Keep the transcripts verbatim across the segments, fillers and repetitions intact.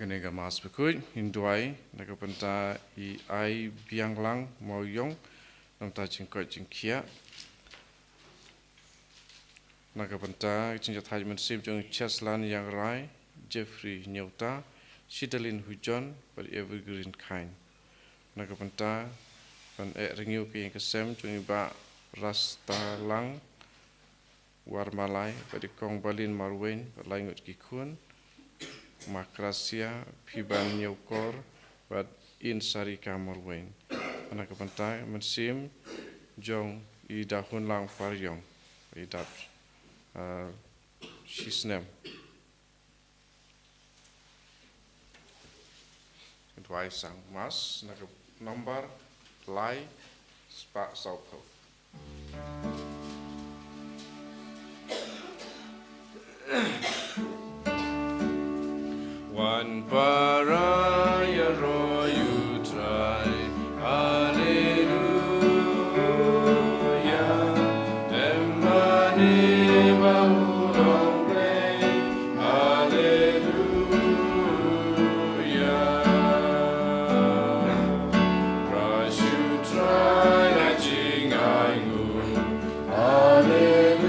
Kane ka Mass bakhuid, ngin duwai na ka bynta i Ai Biang Lang Mawïong, na ka bynta jingkoit jingkhiah. Na ka bynta ka jingjahthait mynsiem jong i Cheslan Yang Rai, Jeffrey Nyota, Shidalin Hujon, bad Evergreen Khain. Na ka bynta ban eh rngiew ka ïing ka sem jong i Bah Rastalang Warmalai, bad i Kong Balin Marwein, bad lai ngut ki khun, Ma Krasia, Phiban Niewkor, bad In Sarika Marwein. Na ka bynta mynsiem jong i Dahunlang Pariong, i dap, ah, shisnem. Duwai sang Mass na ka nombar lai spah sawphew. Wan para ïaroh ïa u Trai. Haleluya. Dem mane ba u long Blei. Haleluya. Kyrpad ïa u Trai ha jingainguh. Haleluya.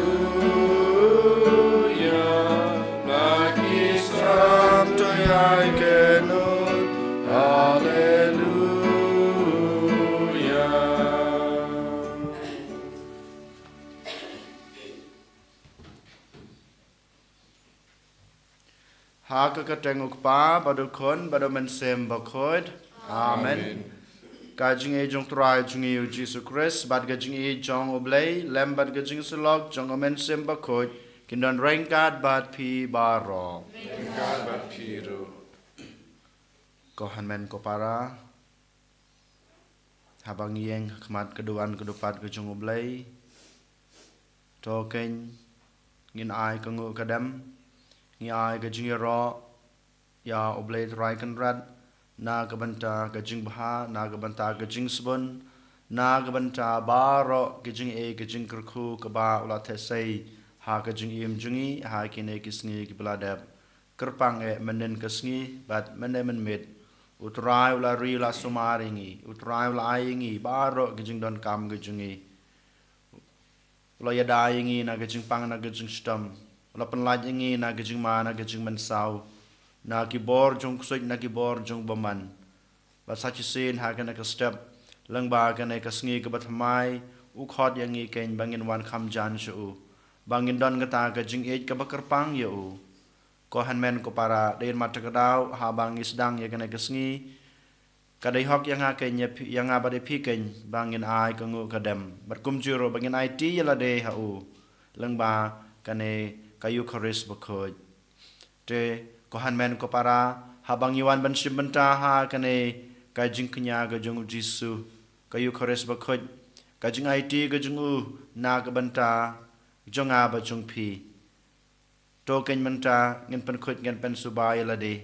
La ki sram to ïai kynnoh. Haleluya. Ha ka kyrteng u Kpa, bad u Khun, bad u Mynsiem Bakhuid. Amen. Amen. Ka jingïeit jong u Trai jong ngi u Jisu Khrist, bad ka jingïeit jong u Blei, lem bad ka jingsyllok jong u Mynsiem Bakhuid, kin don ryngkat bad phi baroh. Ryngkat bad phi ruh. Ko hynmen ko para, haba ngi ïeng ha khmat ka duwan ka dupat ka jong u Blei, to kein ngin ai ka nguh ka dem, ngi ai ka jingïaroh ïa u Blei Trai Kynrad, na ka bynta ka jingbha, na ka bynta ka jingsbun, na ka bynta baroh ka jingïeit ka jingkyrkhu kaba u la theh sei ha ka jingim jong ngi ha kine ki sngi kiba la dep. Kyrpang eh mynnin ka sngi bad mynne mynmiet. U Trai u la ri, u la sumar ïa ngi. U Trai u la ai ïa ngi baroh ka jingdonkam ka jong ngi. U la ïada ïa ngi na ka jingpang, na ka jingshitom. U la pynlait ïa ngi na ka jingma, na ka jingmynsaw, na ki bor jong ksuid, na ki bor jong bymman. Bad sa shisien ha kane ka step, lyngba kane ka sngi kaba thymmai, u khot ïa ngi kein ba ngin wan kham jan sha u, ba ngin don kata ka jingïeit kaba kyrpang ïa u. Ko hynmen ko para, dei ïa kata ka daw haba ngi sdang ïa kane ka sngi, ka dei hok ïa nga kein, ïa phi, ïa nga bad ïa phi kein, ba ngin ai ka nguh ka dem, bad kumjuh ruh ba ngin aiti ïa lade ha u, lyngba kane ka Eukharist bakhuid. Te ko hynmen ko para, haba ngi wan ban shim bynta ha kane ka jingkñia ka jong u Jisu, ka Eukharist bakhuid, ka jingaiti ka jong u na ka bynta jong nga bad jong phi. To kein mynta ngin pynkhuid, ngin pynsuba ïa lade.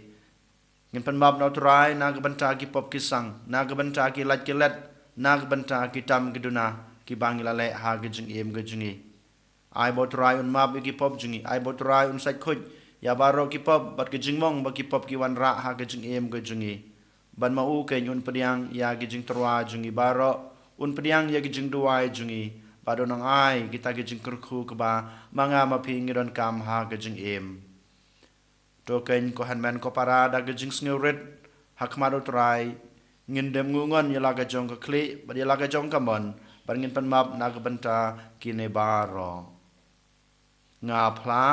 Ngin pynmap na u Trai na ka bynta ki pop ki sang, na ka bynta ki lait ki let, na ka bynta ki tam ki duna kiba ngi la leh ha ka jingim ka jong ngi. Ai ba u Trai un map ïa ki pop jong ngi, ai ba u Trai un sait khuid ïa baroh ki pop bad ka jingmong ba ki pop ki wanrah ha ka jingim ka jong ngi. Bad ma u kein un pdiang ïa ki jingtyrwa jong ngi baroh, un pdiang ïa ki jingduwai jong ngi, bad un nang ai kita ki jingkyrkhu kaba ma nga ma phi ngi donkam ha ka jingim. To kein ko hynmen ko para, da ka jingsngewrit ha khmat u Trai, ngin dem nguh ngon ïa la ka jong ka khlieh bad ïa la ka jong ka mon, bad ngin pynmap na ka bynta kine baroh. Nga phla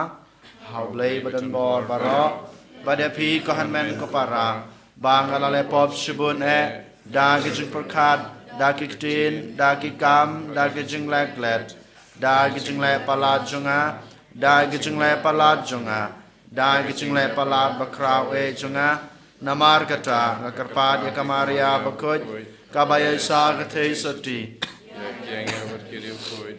ha u Blei badonbor baroh, bad ïa phi ko hynmen ko para, ba nga la leh pop shibun eh, da ki jingpyrkhat, da ki ktien, da ki kam, da ki jingleh klet, da ki jingleh palat jong nga, da ki jingleh palat jong nga, da ki jingleh palat bakhraw eh jong nga. Namar kata nga kyrpad ïa ka Maria bakhuid, kaba ïaishah ka theisotti. Ïa kieng ïa bad ki riewkhuid.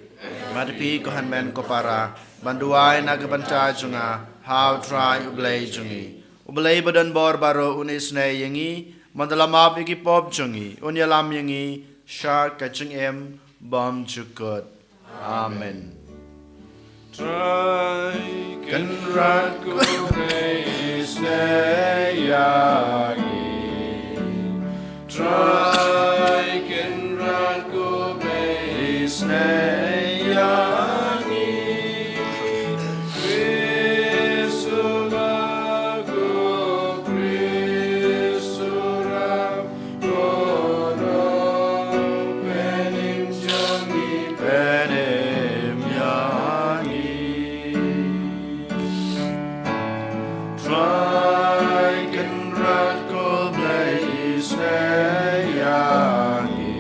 Bad phi ko hynmen ko para, ban duwai na ka bynta jong nga ha u Trai u Blei jong ngi. U Blei badonbor baroh un isynei ïa ngi, bad un ïalam ïa ki pop jong ngi, un ïalam ïa ngi sha ka jingim bymjukut. Amen. Trai Kynrad ko Blei, isynei ïa ngi. Trai Kynrad ko Blei isynei ïa ngi. Khrist u ba ko Khrist u ram, ko nong, pynim jong ngi pynim ïa ngi. Trai Kynrad ko Blei isynei ïa ngi.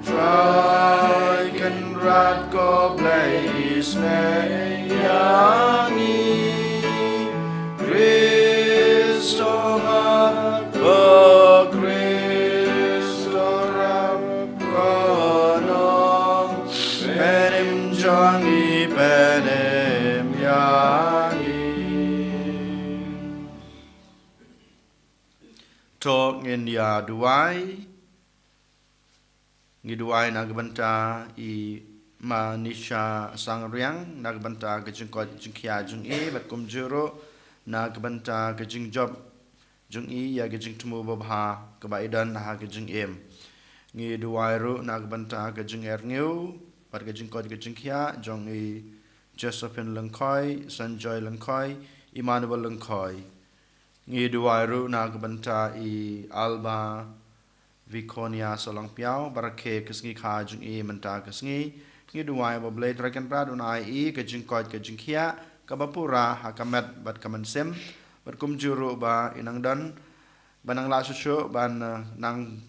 Trai Kynrad ko Blei isynei ïa ngi. Khrist u ma ko Khrist u ram, ko nong, pynim jong ngi pynim ïa ngi. To ngin ïa duwai. Ngi duwai na ka bynta i Ma Nisha Sangriang, na ka bynta ka jingkoit jingkhiah jong i, bad kumjuh ruh na ka bynta ka jingjop jong i ïa ka jingthmu babha kaba i don ha ka jingim. Ngi duwai ruh na ka bynta ka jingerngiew bad ka jingkoit ka jingkhiah jong i Josephine Lyngkhoi, Sanjoy Lyngkhoi, Emmanuel Lyngkhoi. Ngi duwai ruh na ka bynta i Alba Viconia Solangpiaw, ba rakhe ka sngi kha jong i mynta ka sngi. Ngi duwai ba U Blei Trai Kynrad un ai i ka jingkoit ka jingkhiah kaba pura ha ka met bad ka mynsiem, bad kumjuh ruh ba i nang don, ba nang lah shuh shuh ban, eh, nang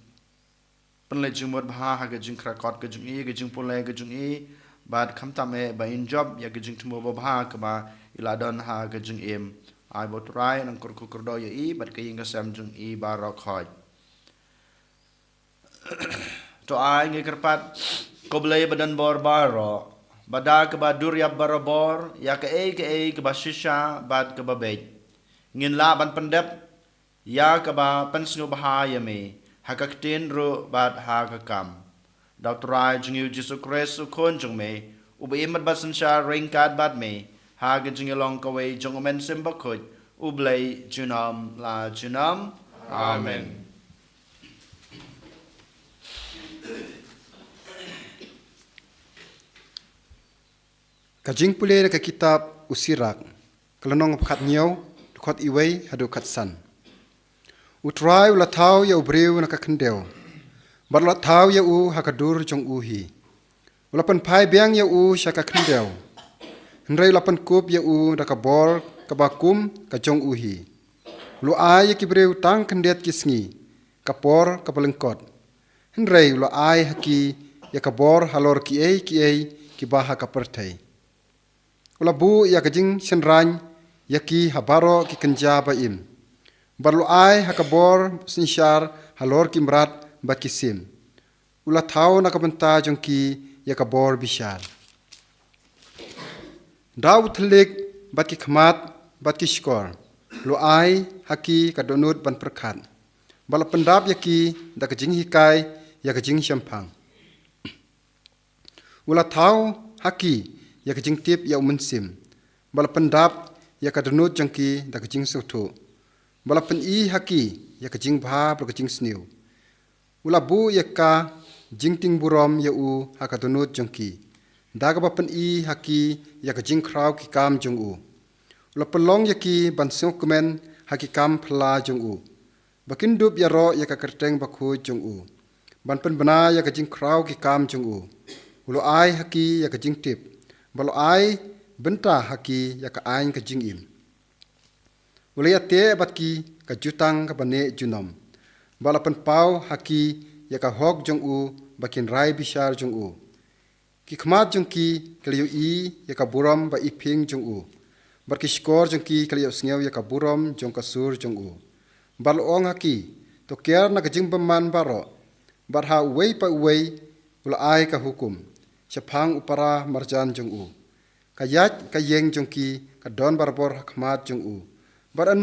pynleit jingmut bha ha ka jingkyrkhu ka jong i, ka jingpule ka jong i, bad khamtam eh ba in jop ïa ka jingthmu babha kaba i la don ha ka jingim. Ai ba U Trai nang kyrkhu kyrdoh ïa i bad ka ïing ka sem jong i baroh khoit. To ai ngi kyrpad, ko Blei ba don bor baroh, ba da kaba dur ïap barabor ïa kaei kaei kaba shisha bad kaba beit, ngin lah ban pyndep ïa kaba pynsngewbha ïa me ha ka ktien ruh bad ha ka kam. Da U Trai jong ngi U Jisu Khrist U Khun jong me, uba im bad synshar ryngkat bad me ha ka jingïalong kawei jong U Mynsiem Bakhuid, U Blei junom la junom. Amen. Ka jingpule na ka kitab U Sirak, ka lynnong ba khathynñiew, dkhot iwei haduh khatsan. U Trai u la thaw ïa u briew na ka khyndew, bad u la thaw ïa u ha ka dur jong u hi. U la pynphai biang ïa u sha ka khyndew, hynrei u la pynkup ïa u da ka bor kaba kum ka jong u hi. U la ai ïa ki briew tang khyndiat ki sngi, ka por kaba lyngkot. Hynrei u la ai ha ki ïa ka bor halor kiei kiei kiba ha ka pyrthei. U la buh ïa ka jingshynraiñ ïa ki ha baroh ki kynja ba im, bad u la ai ha ka bor synshar halor ki mrad bad ki sim. U la thaw na ka bynta jong ki ïa ka bor bishar. Da u thylliej bad ki khmat bad ki shkor u la ai ha ki ka dohnud ban pyrkhat, bad la pyndap ïa ki da ka jinghikai ïa ka jingshemphang. U la thaw ha ki ïa ka jingtip ïa u mynsiem, bad la pyndap ïa ka dohnud jong ki da ka jingsngewthuh, bad la pyni ha ki ïa ka jingbha bad ka jingsniew. U la buh ïa ka jingtieng burom ïa u ha ka dohnud jong ki, da kaba pyni ha ki ïa ka jingkhraw ki kam jong u. U la pynlong ïa ki ban sngewkmen ha ki kam phylla jong u, ba kin dup ïaroh ïa ka kyrteng bakhuid jong u, ban pynbna ïa ka jingkhraw ki kam jong u. U la ai ha ki ïa ka jingtip, bad u la ai bynta ha ki ïa ka aiñ ka jingim. U la ïateh bad ki ka jutang kaba neh junom, bad la pynpaw ha ki ïa ka hok jong u, ba kin rai bishar jong u. Ki khmat jong ki ki la ïohi ïa ka burom ba iphieng jong u, bad ki shkor jong ki ki la ïohsngew ïa ka burom jong ka sur jong u. Bad la ong ha ki, to kiar na ka jingbymman baroh, bad ha uwei pa uwei u la ai ka hukum shaphang u para marjan jong u. Ka ïaid ka ïeng jong ki ka don barabor ha khmat jong u, bad yn,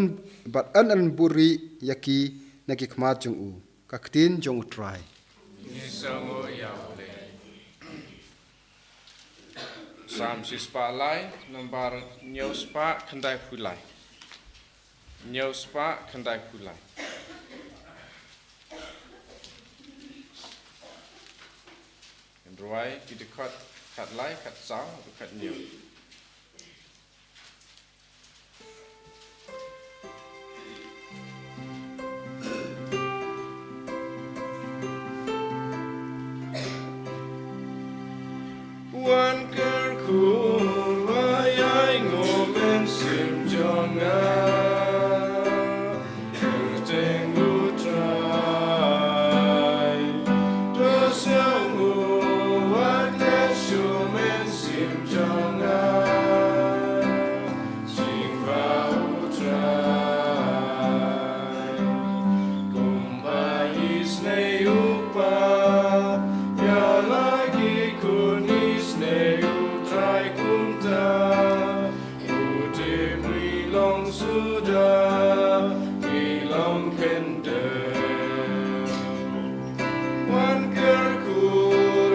bad yn, yn buhrieh ïa ki na ki khmat jong u. Ka ktien jong U Trai. Ngi sngewnguh ïa U Blei. Salm shispah lai, nombar hynñiewspah khyndaiphew lai. Hynñiew spah khyndai phew lai. Ngan rwai ki dkhot khatlai, khatsaw, khathynñiew. Wan kyrkhu, wa ïai ngop mynsiem jong nga. Kyrteng U Trai, to sngewbha wat klet shuh mynsiem jong nga. Jingbha U Trai, kumba isynei u kpa ïa la ki khun, isynei U Trai kumta. U tip ngi long suda, ngi long kyndem. Wan kyrkhu,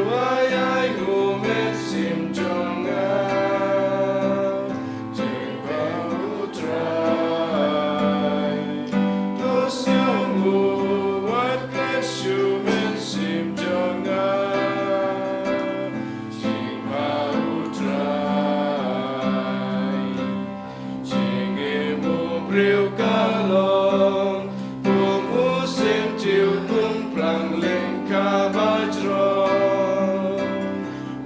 wa ïai ngop mynsiem jong nga. Jingbha U Trai, to sngewbha wat klet shuh mynsiem jong nga. Jingbha U Trai, jingim u briew ka long kum u syntiew, kum plang lyngkha ba jrong.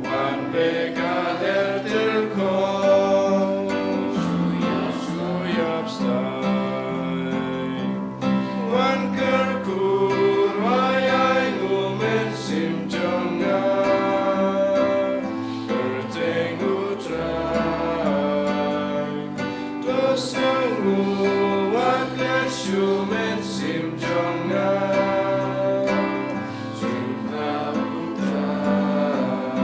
Wan beh ka her tylkhong, shu ïap, shu ïap stai. Wan kyrkhu, wa ïai ngop mynsiem jong nga. Kyrteng U Trai, to sngewbha wat klet shuh mynsiem jong nga. Jingbha U Trai,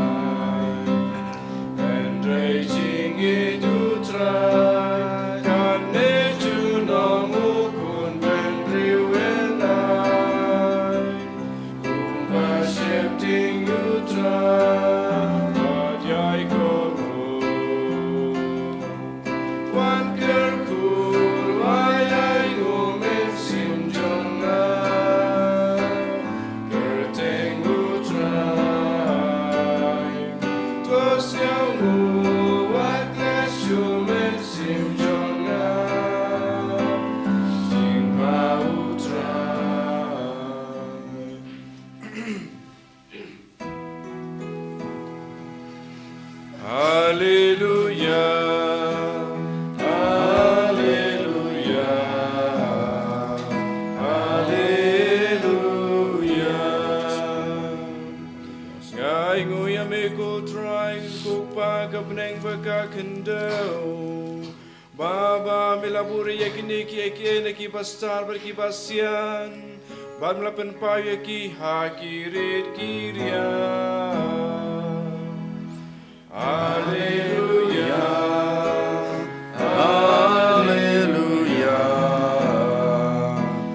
hynrei jingïeit U Trai, kane junom u Khun Bynriew yn ai. Kumba sheptieng U Trai, wat ïai kohnguh. Wan kyrkhu, wa ïai ngop mynsiem jong nga. Kyrteng U Trai, to sngewbha wat klet shuh mynsiem jong nga. Jingbha U Trai. Haleluya, haleluya, haleluya. Nga ainguh ïa me ko Trai, ko Kpa ka bneng bad ka khyndew. Ba, ba me la buhrieh ïa kine kiei kiei na ki bastad bad ki basian, bad me la pynpaw ïa ki ha ki rit ki riam. Haleluya, haleluya,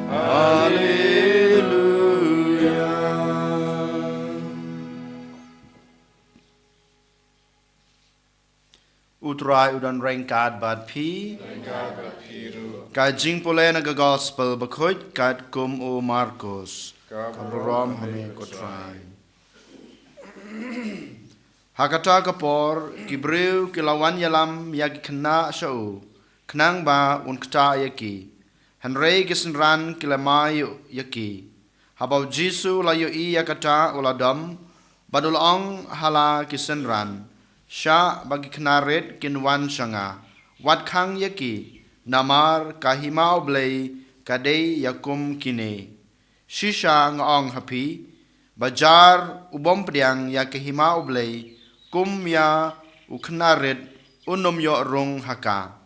haleluya. U Trai u don ryngkat bad phi. Ryngkat bad phi ruh. Ka jingpule na ka Gospel bakhuid katkum u Markos. Ka burom ha me ko Trai. Ha kata ka por, ki briew ki la wan ïalam ïa ki khynnah sha u, khnang ba un ktah ïa ki. Hynrei ki synran ki la mad ïa ki. Haba u Jisu u la ïohi ïa kata, u la dom, bad u la ong ha la ki synran, shah ba ki khynnah rit kin wan sha nga. Wat khang ïa ki, namar ka Hima U Blei ka dei ïa kum kine. Shisha nga ong ha phi, ba jar u bym pdiang ïa ka Hima U Blei kum ïa u khynnah rit, un ym ïoh rung ha ka.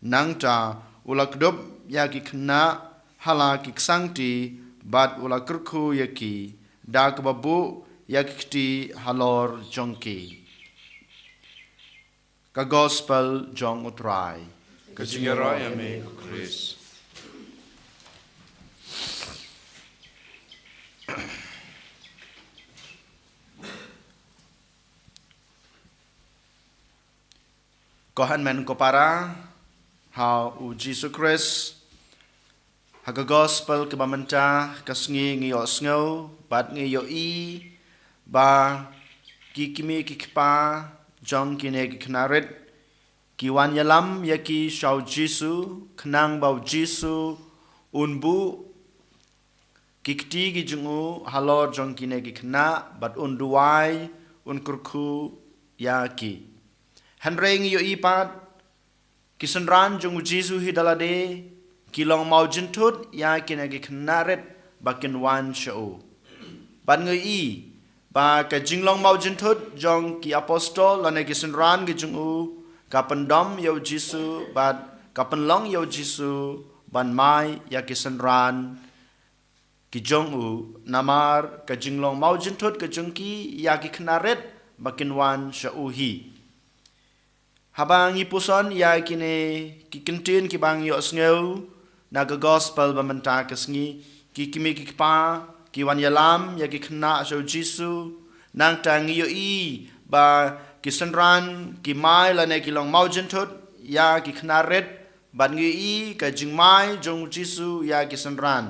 Nangta u la kdup ïa ki khynnah ha la ki ksangti, bad u la kyrkhu ïa ki da kaba buh ïa ki kti halor jong ki. Ka Gospel jong u Trai. Ka jingïaroh ïa me ko Khrist. Ko hynmen ko para ha u Jisu Khrist, Ha ka gospel kaba mynta ka sngi ngi ïohsngew bad ngi ïohi ba ki kmie ki kpa jong kine ki khynnah rit ki wan ïalam ïa ki sha u Jisu, khnang ba u Jisu un buh ki kti ki jong u halor jong kine ki khynnah bad un duwai, un kyrkhu ïa ki. Hynrei ngi ïohi pat ki synran jong u Jisu hi da lade ki long mawjynthut ïa kine ki khynnah rit ba kin wan sha u. Bad ngi ïohi ba ka jinglong mawjynthut jong ki apostol lane ki synran ki jong u ka pyndom ïa u Jisu bad ka pynlong ïa u Jisu ban mai ïa ki synran ki jong u, namar ka jinglong mawjynthut ka jong ki ïa ki khynnah rit ba kin wan sha u hi. Haba ngi puson ïa kine ki kyntien kiba ngi ïohsngew na ka gospel ba mynta ka sngi, ki kmie ki kpa ki wan ïalam ïa ki khynnah sha u Jisu, nangta ngi ïohi ba ki synran ki mai lane ki long mawjynthut ïa ki khynnah rit bad ngi ïohi ka jingmai jong u Jisu ïa ki synran.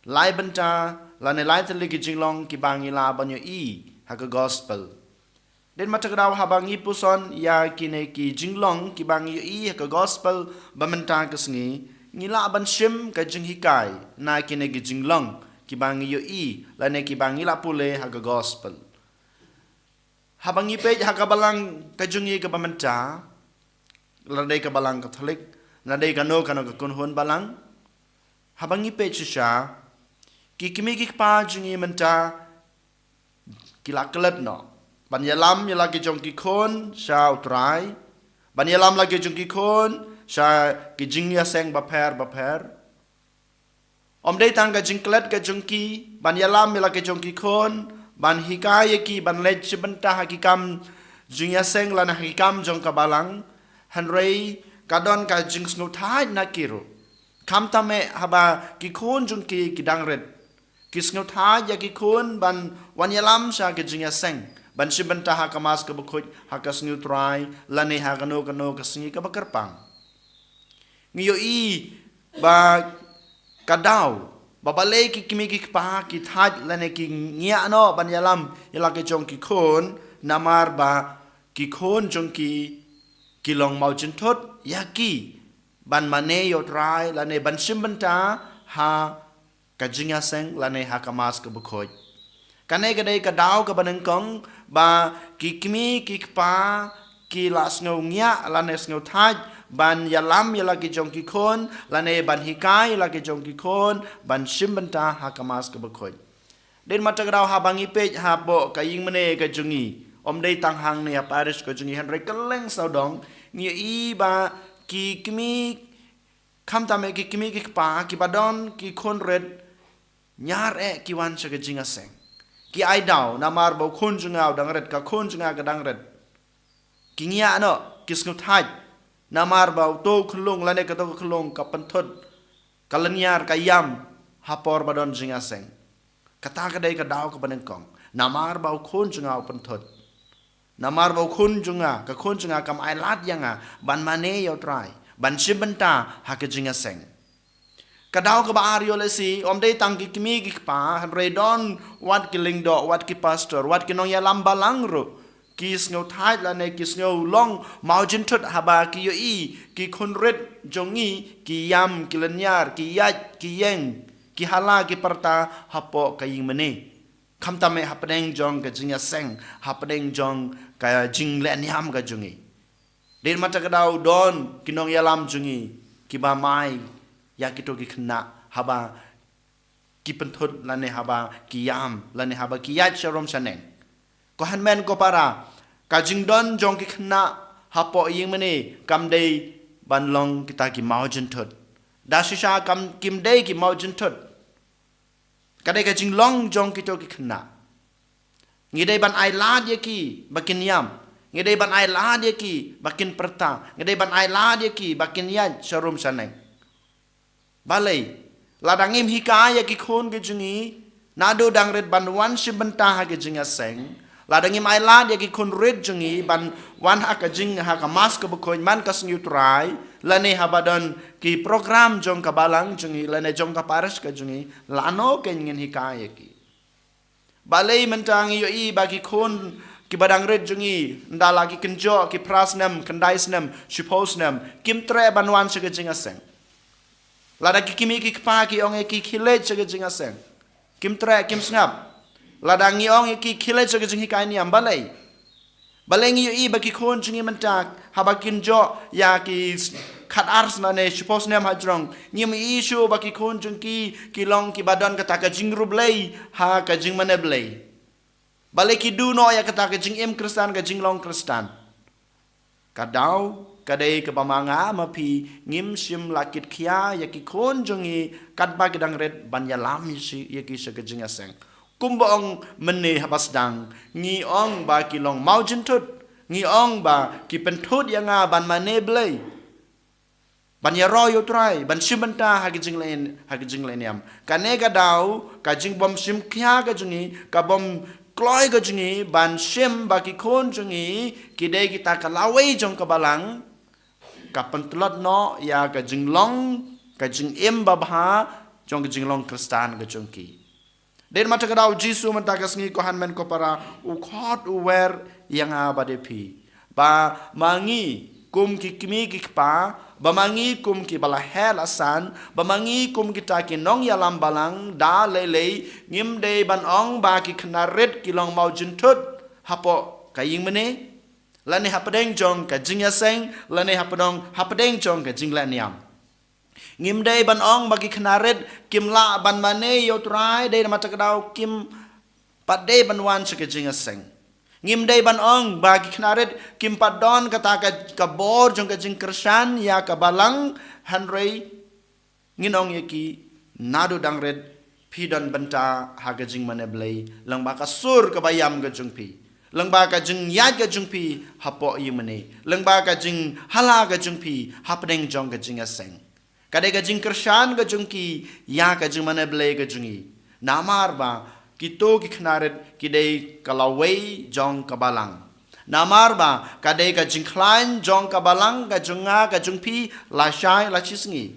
Lai bynta lane lai tylli ki jinglong kiba ngi lah ban ïohi ha ka gospel. Dei namar kata ka daw haba ngi puson ïa kine ki jinglong kiba ngi ïohi ha ka gospel ba mynta ka sngi, ngi lah ban shim ka jinghikai na kine ki jinglong kiba ngi ïohi lane kiba ngi lah pule ha ka gospel. Haba ngi peit ha ka balang ka jong ngi kaba mynta, lada dei ka balang Katholik, lada dei kano kano ka kynhun balang, haba ngi peit shisha, ki kmie ki kpa jong ngi mynta ki la klet noh ban ïalam ïa la ki jong ki khun sha u Trai, ban ïalam la ki jong ki khun sha ki jingïaseng bapher bapher. Ym dei tang ka jingklet ka jong ki ban ïalam ïa la ki jong ki khun, ban hikai ïa ki ban leit shi bynta ha ki kam jingïaseng lane ha ki kam jong ka balang, hynrei ka don ka jingsngewthait na ki ruh. Khamtam eh haba ki khun jong ki ki dang rit, ki sngewthait ïa ki khun ban wan ïalam sha ka jingïaseng, ban shi bynta ha ka Mass kaba khuid, ha ka sngi u Trai lane ha kano kano ka sngi kaba kyrpang. Ngi ïohi ba ka daw ba balei ki kmie ki kpa ki thait lane ki ngiah noh ban ïalam ïa la ki jong ki khun, namar ba ki khun jong ki ki long mawjynthut ïa ki ban mane ïa u Trai lane ban shi bynta ha ka jingïaseng lane ha ka Mass kaba khuid. Kane ka dei ka daw kaba nyngkong ba ki kmie ki kpa ki la sngew ngiah lane sngew thait ban ïalam ïa la ki jong ki khun lane ban hikai ïa la ki jong ki khun ban shi bynta ha ka Mass kaba khuid. Dei namar kata ka daw haba ngi peit hapoh ka ïingmane ka jong ngi, ym dei tang hangne ha parish ka jong ngi hynrei kylleng sawdong, ngi ïohi ba ki kmie, khamtam eh ki kmie ki kpa kiba don ki khun rit, ñiar eh ki wan sha ka jingïaseng. Ki ai daw namar ba u khun jong nga u dang rit, ka khun jong nga ka dang rit. Ki ngiah noh, ki sngewthait namar ba uto u khyllung lane kato ka khyllung ka pynthut, ka lynñiar, ka ïam ha por ba don jingïaseng. Kata ka dei ka daw kaba nyngkong, namar ba u khun jong nga u pynthut. Namar ba u khun jong nga, ka khun jong nga kam ai lad ïa nga ban mane ïa u Trai, ban shi bynta ha ka jingïaseng. Ka daw kaba ar ïoh lehse, ym dei tang ki kmie ki kpa, hynrei don wat ki lyngdoh, wat ki pastor, wat ki nongïalam balang ruh ki sngewthait lane ki sngew long mawjynthut haba ki ïohi ki khun rit jong ngi ki ïam, ki lynñiar, ki ïaid, ki ïeng, ki hala ki pyrta hapoh ka ïingmane. Khamtam eh hapdeng jong ka jingïaseng, hapdeng jong ka jinglehniam ka jong ngi. Dei namar kata ka daw don ki nongïalam jong ngi kiba mai ïa kito ki khynnah haba ki pynthut lane haba ki ïam lane haba ki ïaid sharum shaneng. Ko hynmen ko para, ka jingdon jong ki khynnah hapoh ïingmane kam dei ban long kita ki mawjynthut. Da shisha kam, kim dei ki mawjynthut. Ka dei ka jinglong jong kito ki khynnah. Ngi dei ban ai lad ïa ki ba kin ïam. Ngi dei ban ai lad ïa ki ba kin pyrta. Ngi dei ban ai lad ïa ki ba kin ïaid sharum shaneng. Balei? Lada ngim hikai ïa ki khun ki jong ngi naduh dang rit ban wan shi bynta ha ka jingïaseng, Lada ngim ailad ïa ki khun rit jong ngi ban wan ha ka jing, ha ka Mass ka bakhuid man ka sngi U Trai, lane haba don ki program jong ka balang jong ngi, lane jong ka parish ka jong ngi, lano kein ngin hikai ïa ki? Balei mynta ngi ïohi ba ki khun kiba dang rit jong ngi, ynda la ki kynjoh ki phra snem, khyndai snem, shiphew snem, kim treh ban wan sha ka jingïaseng? Lada ki kmie ki kpa ki ong ïa ki khie leit sha ka jingïaseng, kim treh, kim sngap. Lada ngi ong ïa ki khie leit sha ka jinghikai niam, balei? Balei ngi ïohi ba ki khun jong ngi mynta haba kin joh ïa ki s-, khatar snem ne shiphew snem hajrong, ngim ïohi shuh ba ki khun jong ki ki long kiba don kata ka jingïaroh Blei ha ka jingmane Blei? Balei ki duh noh ïa kata ka jingim Khristan, ka jinglong Khristan? Ka daw ka dei kaba ma nga ma phi ngim shym la kit khia ïa ki khun jong ngi katba ki dang rit ban ïalam ïa shi, ïa ki sha ka jingïaseng. Kumba ong mynne haba sdang, ngi ong ba ki long mawjynthut, ngi ong ba ki pynthut ïa nga ban mane Blei, ban ïaroh ïa U Trai, ban shim bynta ha ka jingleh, ha ka jingleh niam. Kane ka daw, ka jingbym shim khia ka jong ngi, ka bym kloi ka jong ngi ban shim ba ki khun jong ngi ki dei kita ka lawei jong ka balang, ka pyntlot noh ïa ka jinglong, ka jingim babha jong ka jinglong Khristan ka jong ki. Dei namar kata ka daw U Jisu mynta ka sngi, ko hynmen ko para, u khot u wer ïa nga bad ïa phi, ba ma ngi kum ki kmie ki kpa, ba ma ngi kum kiba la heh la san, ba ma ngi kum kita ki nongïalam balang, da lei lei ngim dei ban ong ba ki khynnah rit ki long mawjynthut hapoh ka ïingmane, lane hapdeng jong ka jingïaseng, lane hapdeng, hapdeng jong ka jingleh niam. Ngim dei ban ong ba ki khynnah rit kim lah ban mane ïa U Trai, dei namar kata ka daw kim pat dei ban wan sha ka jingïaseng. Ngim dei ban ong ba ki khynnah rit kim pat don kata ka, ka bor jong ka jingkyrshan ïa ka balang, hynrei ngin ong ïa ki, naduh dang rit phi don bynta ha ka jingmane Blei, lyngba ka sur kaba ïam ka jong phi, lyngba ka jingïaid ka jong phi hapoh ïingmane, lyngba ka jinghala ka jong phi hapdeng jong ka jingïaseng. Ka dei ka jingkyrshan ka jong ki ïa ka jingmane Blei ka jong ngi. Namar ba kito ki khynnah rit ki dei ka lawei jong ka balang. Namar ba ka dei ka jingkhlaiñ jong ka balang ka jong nga ka jong phi lashai lashisngi.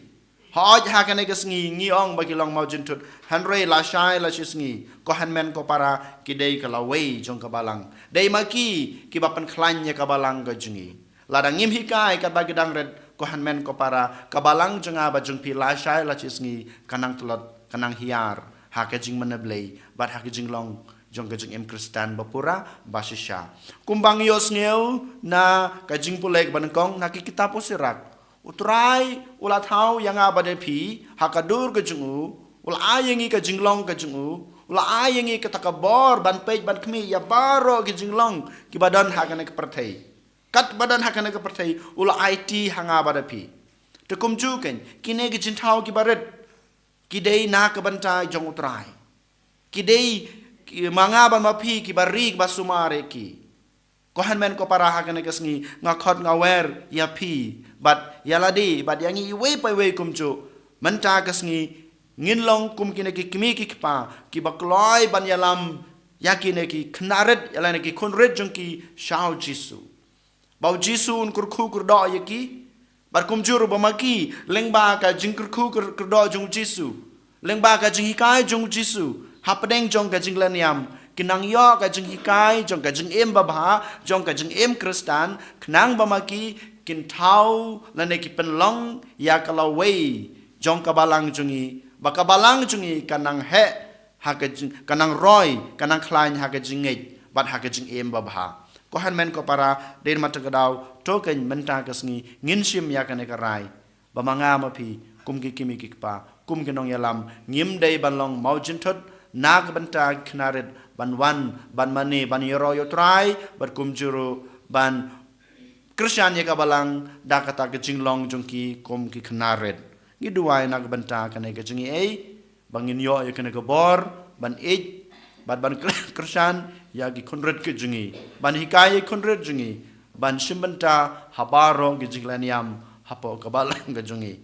Hooid ha kane ka sngi ngi ong ba ki long mawjynthut, hynrei lashai lashisngi, ko hynmen ko para, ki dei ka lawei jong ka balang. Dei ma ki kiba pynkhlaiñ ïa ka balang ka jong ngi. Lada ngim hikai katba ki dang rit, ko hynmen ko para, ka balang jong nga bad jong phi lashai lashisngi ka nang tlot, ka nang hiar ha ka jingmane Blei bad ha ka jinglong jong ka jingim Khristan ba pura ba shisha. Kumba ngi ïohsngew na ka jingpule kaba nyngkong na ki kitab u Sirak, U Trai u la thaw ïa nga bad ïa phi ha ka dur ka jong u, u la ai ïa ngi ka jinglong ka jong u, u la ai ïa ngi kata ka bor ban peit ban khmih ïa baroh ki jinglong kiba don ha kane ka pyrthei. Katba don ha kane ka pyrthei u la aiti ha nga bad ha phi. Te kumjuh keiñ, kine ki jingthaw kiba rit ki dei na ka bynta jong U Trai. Ki dei ki, ma nga bad ma phi kiba ri kiba sumar ïa ki. Ko hynmen ko para, ha kane ka sngi nga khot nga wer ïa phi bad ïa lade bad ïa ngi iwei pa iwei kumjuh. Mynta ka sngi ngin long kum kine ki kmie ki kpa kiba kloi ban ïalam ïa kine ki khynnah rit, ïa lane ki khun rit jong ki sha U Jisu. Ba U Jisu un kyrkhu kyrdoh ïa ki. Bad kumjuh ruh ba ma ki, lyngba ka jingkyrkhu kyr-, kyrdoh jong U Jisu, lyngba ka jinghikai jong U Jisu, hapdeng jong ka jingleh niam, kin nang ïoh ka jinghikai jong ka jingim babha, jong ka jingim Khristan, khnang ba ma ki kin thaw lane ki pynlong ïa ka lawei jong ka balang jong ngi, ba ka balang jong ngi kan nang heh ha ka jing, kan nang roi, kan nang khlaiñ ha ka jingngeit bad ha ka jingim babha. Ko hynmen ko para, dei namar kata ka daw, to keiñ mynta ka sngi ngin shim ïa kane ka rai, ba ma nga ma phi kum ki kmie ki kpa, kum ki nongïalam, ngim dei ban long mawjynthut na ka bynta ki khynnah rit ban wan ban mane ban ïaroh ïa U Trai bad kumjuh ruh ban kyrshan ïa ka balang da kata ka jinglong jong ki kum ki khynnah rit. Ngi duwai na ka bynta kane ka jingïeit, ba ngin ïoh ïa kane ka bor ban ïeit bad ban kyr-, kyrshan ïa ki khun rit ki jong ngi, ban hikai ïa ki khun rit jong ngi ban shim bynta ha baroh ki jingleh niam hapoh ka balang ka jong ngi.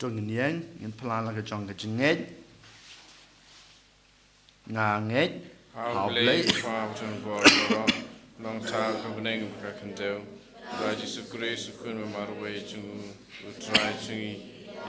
To ngin ïeng, ngin phla la ka jong ka jingngeit. Nga ngeit ha U Blei, U Kpa uba don bor baroh, Nongthaw ka bneng bad ka khyndew, bad Jisu Khrist u Khun ba marwei jong u, U Trai jong ngi,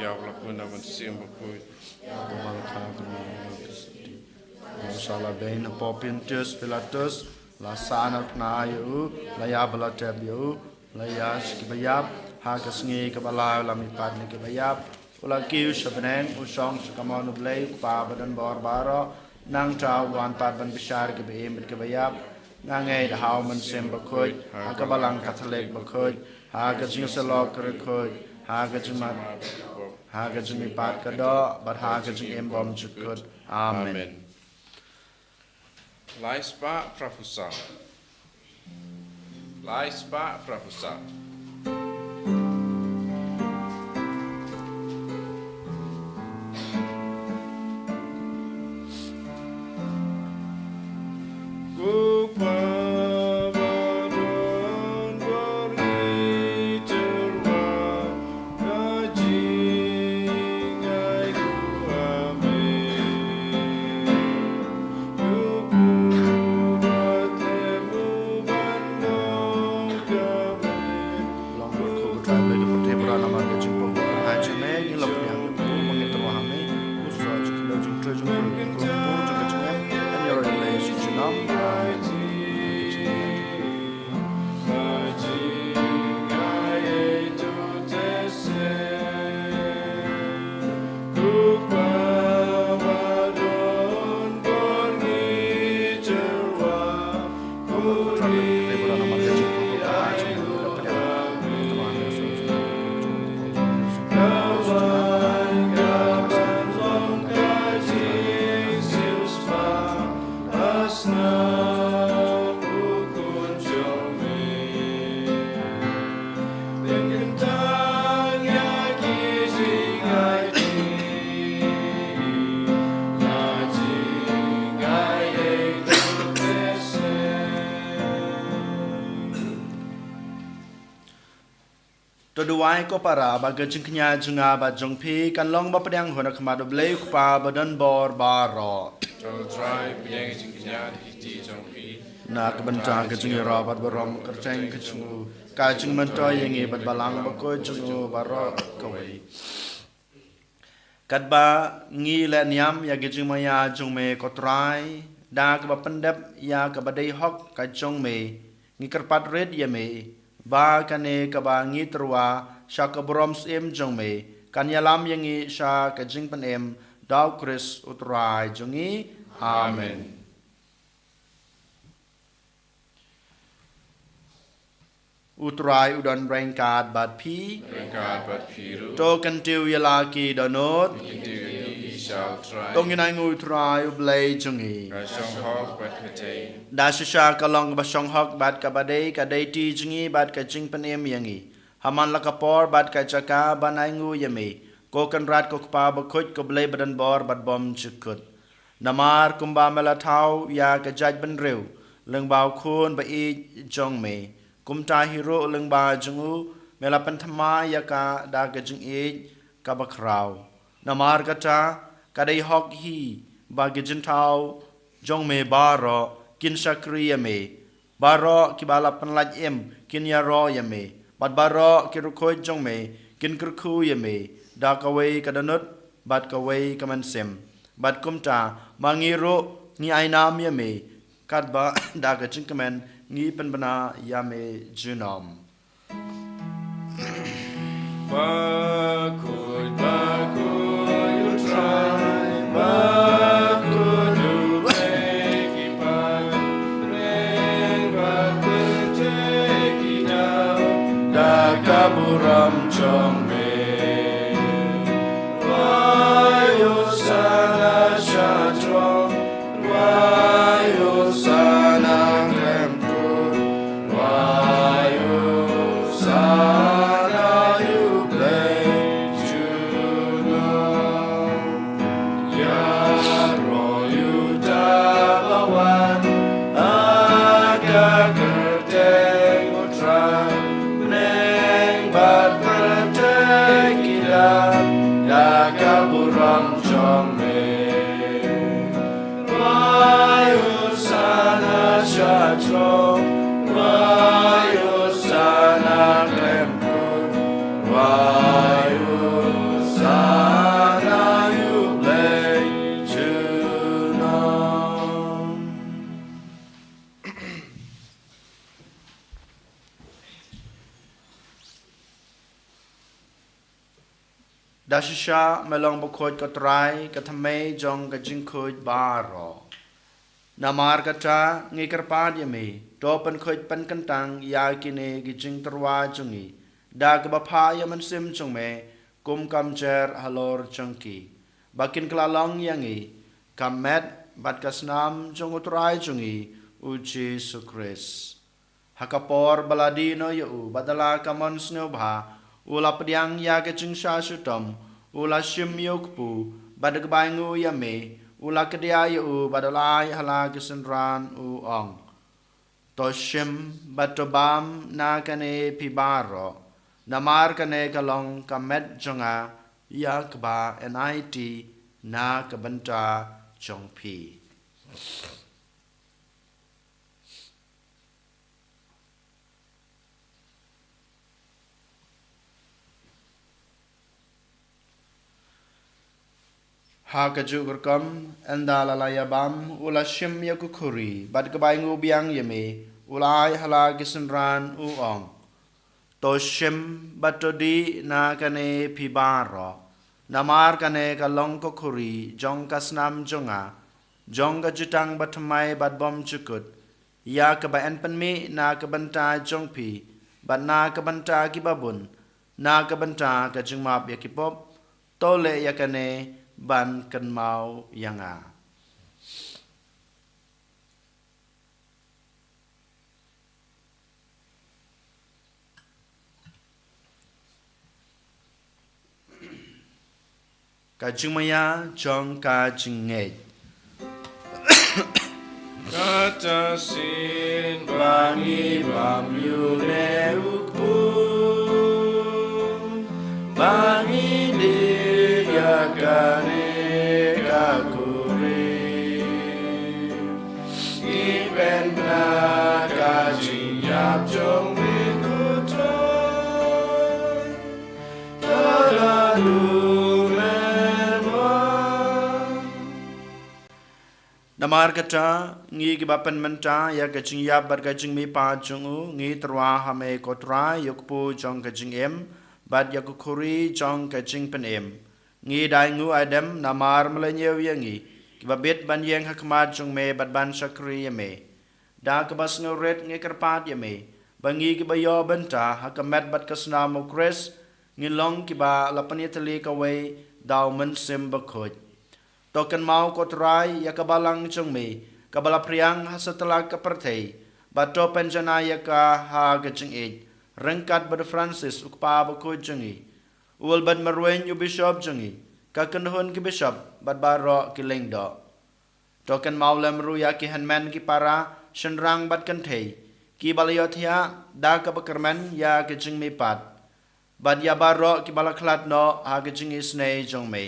ïa uba la pynbna da U Mynsiem Bakhuid. Ba la kha ka bneng, ba la shah la beiñ hapoh Pontius Pilatus, la sah na u tnga ïa u, la ïap bad la tep ïa u, la ïaid sha kiba ïap, ha ka sngi kaba lai u la mihpat na kiba ïap, u la kiew sha bneng, u shong sha kamon U Blei U Kpa ba don bor baroh. Nangta u wan pat ban bishar ïa kiba im bad kiba ïap. Nga ngeit ha U Mynsiem Bakhuid, ha ka Balang Katholik bakhuid, ha ka jingïasyllok ka riewkhuid, ha ka jingmad, ha ka jingmihpat ka doh, bad ha ka jingim bymjukut. Amen. Amen. Lai spah phra phew saw. Lai spah phra phew saw. Ko Pa ba don bor, ngi tyrwa ka jingai ruh ha me. Long bad ko Trai Blei ka pyrthei baroh namar ka jingpynpaw ha jingmut, ngi la pdiang ïa u ba ngi tyrwa ha me. U sa jingkyrkhu jong u Trai jong u, jong ka jingim, ngi ïaroh ïa u Blei sha junom. Amen. To duwai ko para ba ka jingkñia jong nga bad jong phi kan long ba pdiang hun ha khmat U Blei U Kpa ba don bor baroh. To Trai, pdiang ka jingkñia da ka kti jong phi. Na ka bynta ka jingïaroh bad burom kyrteng ka jong u, ka jingmyntoi ïa ngi bad Balang Bakhuid jong u baroh kawei. Katba ngi leh niam ïa ka jingmaïa jong me ko Trai, da kaba pyndep ïa kaba dei hok ka jong me, ngi kyrpad rit ïa me ba kane kaba ngi tyrwa sha ka burom syiem jong me kan ïalam ïa ngi sha ka jingpynim, da U Khrist U Trai jong ngi. Amen. Amen. U Trai u don ryngkat bad phi. Ryngkat bad phi ruh. To kyntiew ïa la ki dohnud. Kyntiew ïa ki sha U Trai. To ngin ainguh U Trai U Blei jong ngi. Ka shong hok bad ka dei. Da shisha ka long kaba shong hok bad kaba dei, ka dei ti jong ngi bad ka jingpynim ïa ngi. Ha man la ka por bad ka jaka ban ainguh ïa me, ko Kynrad ko Kpa Bakhuid ko Blei ba don bor bad bymjukut. Namar kumba me la thaw ïa ka jaitbynriew lyngba u Khun ba ïeit jong me, kumta hi ruh lyngba jong u me la pynthymmai ïa ka da ka jingïeit kaba khraw. Namar kata, ka dei hok hi ba ki jingthaw jong me baroh kin shakri ïa me. Baroh kiba la pynlait im kin ïaroh ïa me, bad baroh ki riewkhuid jong me kin kyrkhu ïa me, da kawei ka dohnud bad kawei ka mynsiem. Bad kumta, ma ngi ruh ngi ai nam ïa me, katba da ka jingkmen ngi pynbna ïa me junom. Bakhuid, bakhuid U Trai, bakhuid U Blei ki paid, bad pyrthei ki daw da ka burom jong me. Wai Hosana sha throne, wai Hosana khlem kut, wai Hosana ïa U Blei junom. Ïaroh ïa uta ba wan ha ka kyrteng U Trai, bneng bad pyrthei Da shisha me long bakhuid, ko Trai, ka thymmei jong ka jingkhuid baroh. Namar kata ngi kyrpad ïa me, to pynkhuid pynkyntang ïa kine ki jingtyrwa jong ngi da kaba phah ïa u Mynsiem jong me kum ka mjer halor jong ki, ba kin kylla long ïa ngi ka met bad ka snam jong u Trai jong ngi, u Jisu Khrist. Ha ka por ba la die noh ïa u, bad da la ka mon sngewbha, u la pdiang ïa ka jingshah shitom, u la shim ïa u kpu, bad da kaba ainguh ïa me, u la kdiah ïa u, bad u la ai ha la ki synran, u ong: To shim bad to bam na kane phi baroh, namar kane ka long ka met jong nga, ïa kaba yn aiti na ka bynta jong phi. Ha kajuh ka rukom, ynda la la ïa bam, u la shim ïa ka khuri, bad kaba ainguh biang ïa me, u la ai ha la ki synran, u ong: To shim bad to dih na kane phi baroh, namar kane ka long ka khuri jong ka snam jong nga, jong ka jutang bathymmai bad bymjukut, ïa kaba yn pynmih na ka bynta jong phi bad na ka bynta kiba bun, na ka bynta ka jingmap ïa ki pop. To leh ïa kane ban kynmaw ïa nga. Ka jingmaïa jong ka jingngeit. Kata shisien ba ngi bam ïa une u kpu, ba ngi dih ïa kane ka khuri, ngi pynbna ka jingïap jong me, ko Trai. Namar kata, ngi kiba pynmynta ïa ka jingïap bad ka jingmihpat jong u, ngi tyrwa ha me, ko Trai, ïa u kpu jong ka jingim bad ïa ka khuri jong ka jingpynim. Ngi da ainguh aidem namar me la ñiew ïa ngi, kiba bit ban ïeng ha khmat jong me bad ban shakri ïa me. Da kaba sngewrit ngi kyrpad ïa me, ba ngi kiba ïoh bynta ha ka met bad ka snam u Khrist, ngin long kiba la pynïatylli kawei da u Mynsiem Bakhuid. To kynmaw, ko Trai, ïa ka balang jong me, kaba la phriang ha satlak ka pyrthei, bad to pynjanai ïa ka ha ka jingïeit, ryngkat bad u Francis u kpa bakhuid jong ngi, u Albert Marwein u bishop jong ngi, ka kynhun ki bishop bad baroh ki lyngdoh. To kynmaw lem ruh ïa ki hynmen ki para, shynrang bad kynthei, kiba la ïohthiah da kaba kyrmen ïa ka jingmihpat, bad ïa baroh kiba la khlad noh ha ka jingisynei jong me.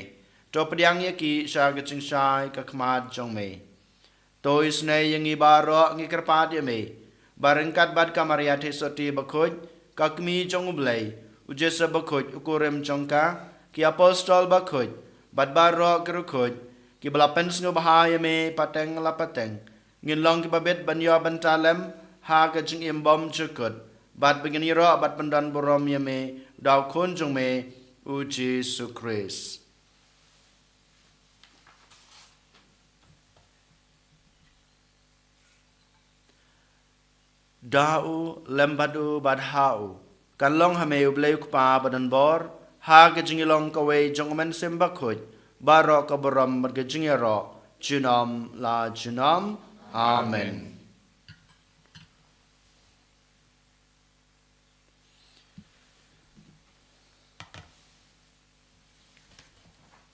To pdiang ïa ki sha ka jingshai ka khmat jong me. To isynei ïa ngi baroh, ngi kyrpad ïa me, ba ryngkat bad ka Maria Theisotti bakhuid, ka Kmie jong u Blei, u Joseph bakhuid u kurim jong ka, ki apostol bakhuid, bad baroh ki riewkhuid kiba la pynsngewbha ïa me pateng la pateng, ngin long kiba bit ban ïoh bynta lem ha ka jingim bymjukut, bad ba ngin ïaroh bad pyndonburom ïa me da u Khun jong me, u Jisu Khrist. Da u, lem bad u, bad ha u, kan long ha me U Blei U Kpa badonbor, ha ka jingïalong kawei jong U Mynsiem Bakhuid, baroh ka burom bad ka jingïaroh junom la junom. Amen.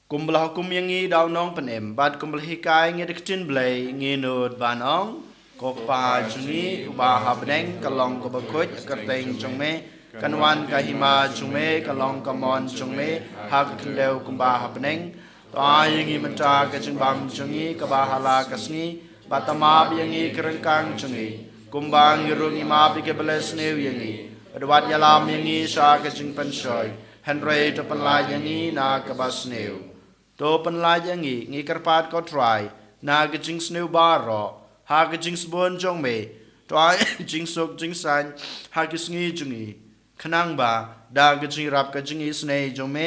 Kumba la hukum ïa ngi da u Nongpynim, bad kumba la hikai ïa ngi da ka ktien Blei, ngin nud ban ong: Ko Kpa jong ngi uba ha bneng, ka long kaba khuid ka kyrteng jong me, kan wan ka hima jong me, ka long ka mon jong me ha ka khyndew kumba ha bneng. To ai ïa ngi mynta ka jingbam jong ngi kaba ha la ka sngi, bad to map ïa ngi ki ryngkang jong ngi, kumba ngi ruh ngi map ïa kiba la sniew ïa ngi. Bad wat ïalam ïa ngi sha ka jingpynshoi, hynrei to pynlait ïa ngi na kaba sniew. To pynlait ïa ngi, ngi kyrpad ko Trai, na ka jingsniew baroh ha ka jingsbun jong me. To ai jingsuk jingsaiñ ha ki sngi jong ngi, khnang ba da ka jingïarap ka jingisynei jong me,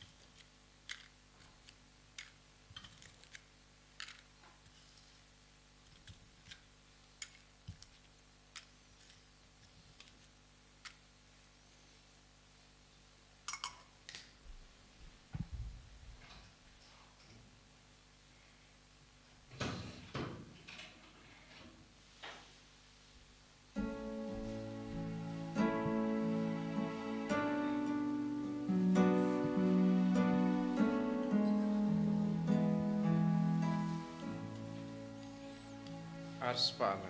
Spah lai.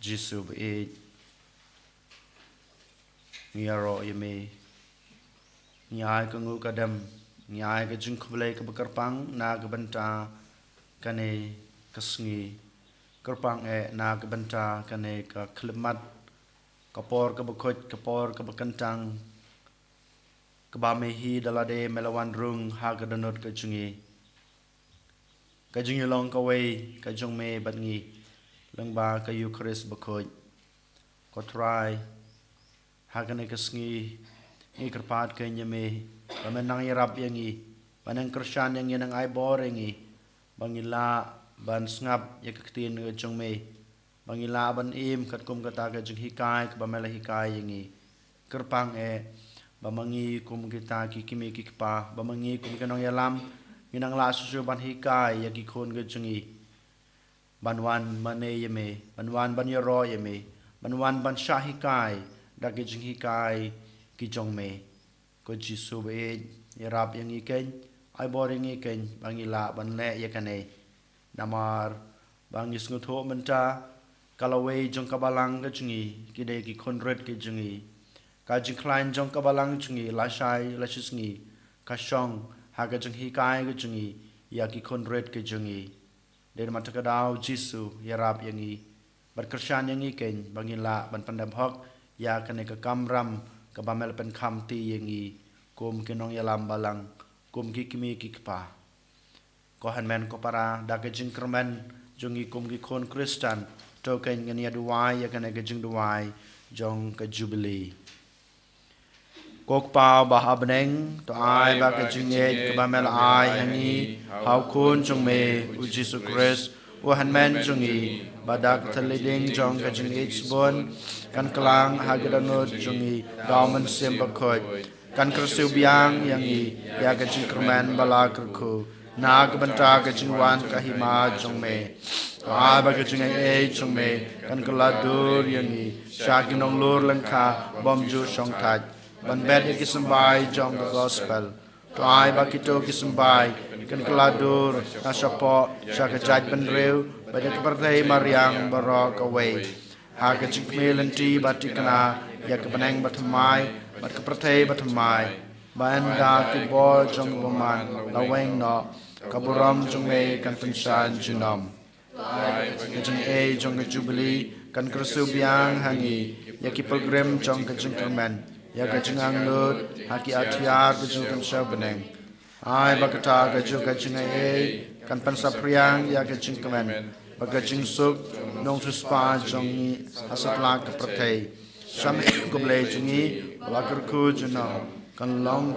Jisu ba ïeit, ngi ïaroh ïa me. Ngi ai ka nguh ka dem, ngi ai ka jingkhublei kaba kyrpang na ka bynta kane ka sngi. Kyrpang eh na ka bynta kane ka khyllipmat, ka por kaba khuid, ka por kaba kyntang, kaba me hi da lade me la wan rung ha ka dohnud ka jong ngi. Ka jingïalong kawei ka jong me bad ngi lyngba ka Eukharist bakhuid. Ko Trai, ha kane ka sngi ngi kyrpad kein ïa me ba men nang ïarap ïa ngi, ba nang kyrshan ïa ngi, nang ai bor ïa ngi, ba ngi lah ban sngap ïa ka ktien ka jong me, ba ngi lah ban im katkum kata ka jinghikai kaba me la hikai ïa ngi. Kyrpang eh ba ma ngi kum kita ki kmie ki kpa, ba ma ngi kum ki nongïalam, ngi nang lah shuh shuh ban hikai ïa ki khun ka jong ngi ban wan mane ïa me, ban wan ban ïaroh ïa me, ban wan ban shah hikai da ki jinghikai ki jong me. Ko Jisu ba ïeit, ïarap ïa ngi kein, ai bor ïa ngi kein ba ngi lah ban leh ïa kane. Namar ba ngi sngewthuh mynta ka lawei jong ka balang ka jong ngi ki dei ki khun rit ki jong ngi. Ka jingkhlaiñ jong ka balang jong ngi lashai lashisngi ka shong ha ka jinghikai ka jong ngi ïa ki khun rit ki jong ngi. Dei namar kata ka daw Jisu ïarap ïa ngi bad kyrshan ïa ngi kein ba ngin lah ban pyndep hok ïa kane ka kamram kaba me la pynkham ti ïa ngi kum ki nongïalam balang, kum ki kmie ki kpa. Ko hynmen ko para, da ka jingkyrmen jong ngi kum ki khun Khristan, to kein ngin ïa duwai ïa kane ka jingduwai jong ka Jubili. Ko Kpa ba ha bneng, to ai ba ka jingngeit kaba me la ai ha ngi ha u Khun jong me u Jisu Khrist, u hynmen jong ngi, ba da ka thylliej ding jong ka jingïeit sbun kan klang ha ka dohnud jong ngi da u Mynsiem Bakhuid, kan kyrsiew biang ïa ngi ïa ka jingkyrmen ba la kyrkhu. na ka bynta ka jingwan ka hima jong me. To ai ba ka jingai ei jong me kan kylla dur ïa ngi sha ki nonglur lyngkha bym ju shongthait, ban bet ïa ki symbai jong ka gospel. To ai ba kito ki symbai kan kylla dur na shapoh sha ka jaitbynriew bad ïa ka pyrthei mariang baroh kawei, ha ka jingkhmih lynti ba thikna ïa ka bneng bathymmai bad ka pyrthei bathymmai, ba ynda ki bor jong u bymman la weng noh, ka burom jong me kan pynshai junom. Ka jingaiei jong ka Jubili kan kyrsiew biang ha ngi ïa ki pilgrim jong ka jingkyrmen, ïa ka jingangnud ha ki atiar ka jingkyrsiew bneng. Ai ba kata ka juk ka jingaiei kan pynsaphriang ïa ka jingkmen bad ka jingsuk nongsiewspah jong ngi ha satlak ka pyrthei. Sha me ko Blei jong ngi, ba la kyrkhu junom, kan long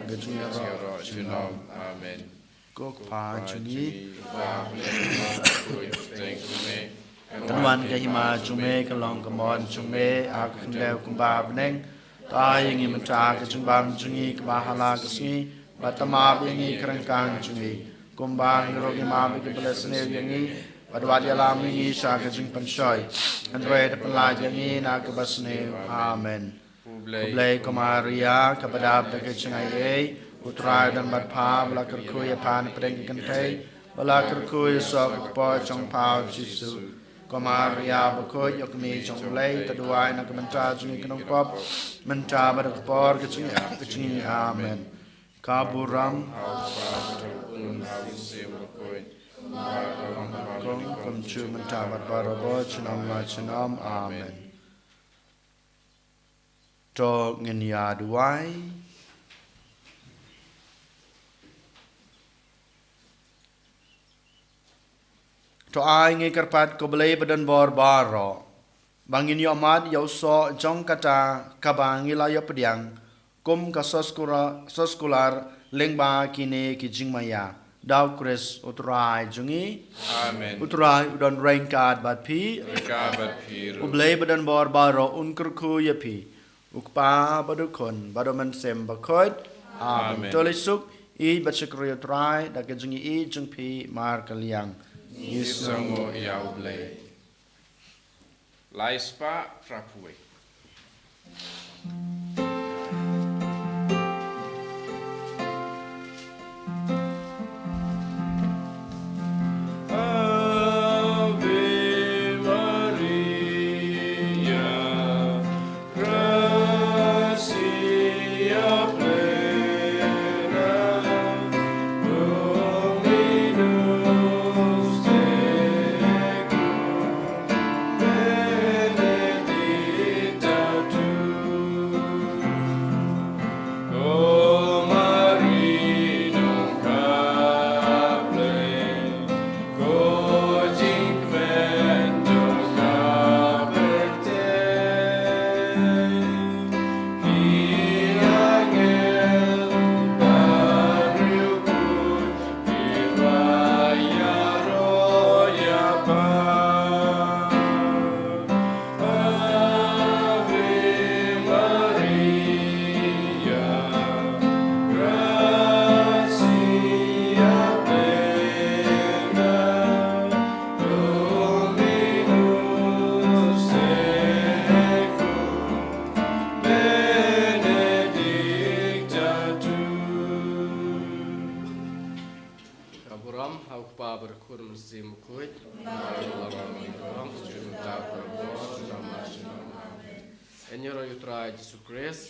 ka jingïaroh junom. Amen. Ko Kpa jong ngi, kan wan ka hima jong me, kan long ka mon jong me ha ka khyndew kumba ha bneng. To ai ïa ngi mynta ka jingbam jong ngi kaba ha la ka sngi, bad to map ïa ngi ki ryngkang jong ngi, kumba ngi ruh ngi map ïa kiba la sniew ïa ngi, bad wat ïalam ïa ngi sha ka jingpynshoi, hynrei to pynlait ïa ngi na kaba sniew. Amen. Khublei ko Maria, kaba dap da ka jingaiei, U Trai u don bad pha, ba la kyrkhu ïa pha na pdeng ki kynthei, ba la kyrkhu ïa u soh ka kpoh jong pha u Jisu. Ko Maria bakhuid, ïa ka kmie jong U Blei, to duwai na ka bynta jong ngi ki nongpop, mynta bad ha ka por ka jingïap ka jong ngi. Amen. Ka burom, kong kumjuh mynta bad baroh, junom la junom. Amen. To ngin ïa duwai. To ai ngi kyrpad ko Blei ba don bor baroh, ba ngin ïohmad ïa u soh jong kata kaba ngi la ïoh pdiang, kum ka soskular, soskular lyngba kine ki jingmaïa. Da U Khrist U Trai jong ngi. Amen. U Trai u don ryngkat bad phi. Ryngkat bad phi ruh. U Blei ba don bor baroh un kyrkhu ïa phi, U Kpa bad U Khun bad U Mynsiem Bakhuid. Amen. Amen. To leit suk, ïeit bad shakri U Trai da ka jingïeit jong phi markylliang. Ngi sngewnguh ïa U Blei. Lai spah phra phew wei. Ave Maria, gratia plena, Dominus tecum, benedicta tu in mulieribus, Ave Maria, gratia plena, Dominus tecum, benedicta tu. Ka burom ha U Kpa bad U Khun bad U Mynsiem Bakhuid. Ka burom ha U Trai Jisu Khrist.